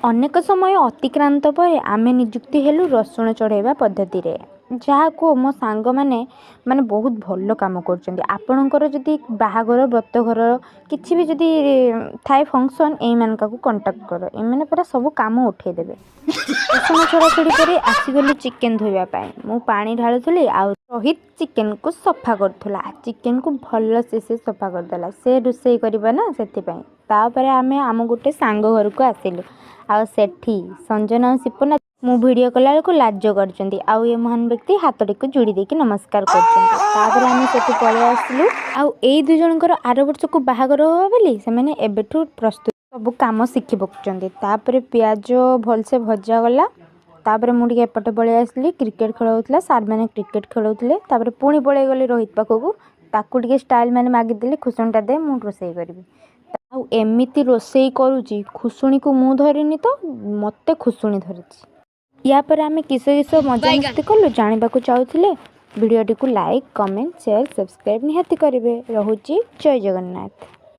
ଅନେକ ସମୟ ଅତିକ୍ରାନ୍ତ ପରେ ଆମେ ନିଯୁକ୍ତି ହେଲୁ ରସୁଣ ଚଢ଼େଇବା ପଦ୍ଧତିରେ। ଯାହାକୁ ମୋ ସାଙ୍ଗମାନେ ମାନେ ବହୁତ ଭଲ କାମ କରୁଛନ୍ତି। ଆପଣଙ୍କର ଯଦି ବାହାଘର, ବ୍ରତଘର କିଛି ବି ଯଦି ଥାଏ ଫଙ୍କସନ୍, ଏଇମାନଙ୍କୁ କଣ୍ଟାକ୍ଟ କର। ଏମାନେ ପୁରା ସବୁ କାମ ଉଠେଇଦେବେ। ରସୁଣ ଛଡ଼ାଛଡ଼ି ପରେ ଆସିଗଲୁ ଚିକେନ୍ ଧୋଇବା ପାଇଁ। ମୁଁ ପାଣି ଢାଳୁଥିଲି ଆଉ ରୋହିତ ଚିକେନ୍କୁ ସଫା କରୁଥିଲା। ଚିକେନ୍କୁ ଭଲସେ ସେ ସଫା କରିଦେଲା। ସେ ରୋଷେଇ କରିବ ନା, ସେଥିପାଇଁ। ତାପରେ ଆମେ ଆମ ଗୋଟେ ସାଙ୍ଗ ଘରକୁ ଆସିଲୁ ଆଉ ସେଠି ସଞ୍ଜନା ଆଉ ସିପୁନା ମୁଁ ଭିଡ଼ିଓ କଲାବେଳକୁ ଲାଜ କରୁଛନ୍ତି ଆଉ ଏ ମହାନ ବ୍ୟକ୍ତି ହାତଟିକୁ ଯୋଡ଼ି ଦେଇକି ନମସ୍କାର କରୁଛନ୍ତି। ତାପରେ ଆମେ ସେଠୁ ପଳେଇ ଆସିଲୁ। ଆଉ ଏଇ ଦୁଇ ଜଣଙ୍କର ଆର ବର୍ଷକୁ ବାହାଘର ହେବ ବୋଲି ସେମାନେ ଏବେଠୁ ପ୍ରସ୍ତୁତ, ସବୁ କାମ ଶିଖି ପକାଉଛନ୍ତି। ତାପରେ ପିଆଜ ଭଲସେ ଭଜା ଗଲା। ତାପରେ ମୁଁ ଟିକେ ଏପଟେ ପଳେଇ ଆସିଲି। କ୍ରିକେଟ୍ ଖେଳ ହେଉଥିଲା, ସାର୍ମାନେ କ୍ରିକେଟ୍ ଖେଳଉଥିଲେ। ତାପରେ ପୁଣି ପଳେଇ ଗଲି ରୋହିତ ପାଖକୁ। ତାକୁ ଟିକେ ଷ୍ଟାଇଲ୍ ମାନେ ମାଗିଦେଲି, ଖୁସଣିଟା ଦେ, ମୁଁ ରୋଷେଇ କରିବି। ଆଉ ଏମିତି ରୋଷେଇ କରୁଛି, ଖୁସୁଣିକୁ ମୁଁ ଧରିନି ତ ମୋତେ ଖୁସୁଣି ଧରିଛି। ୟା ପରେ ଆମେ କିସ କିସ ମଜାମସ୍ତି କଲୁ ଜାଣିବାକୁ ଚାହୁଁଥିଲେ ଭିଡ଼ିଓଟିକୁ ଲାଇକ୍, କମେଣ୍ଟ, ସେୟାର, ସବସ୍କ୍ରାଇବ୍ ନିହାତି କରିବେ। ରହୁଛି, ଜୟ ଜଗନ୍ନାଥ।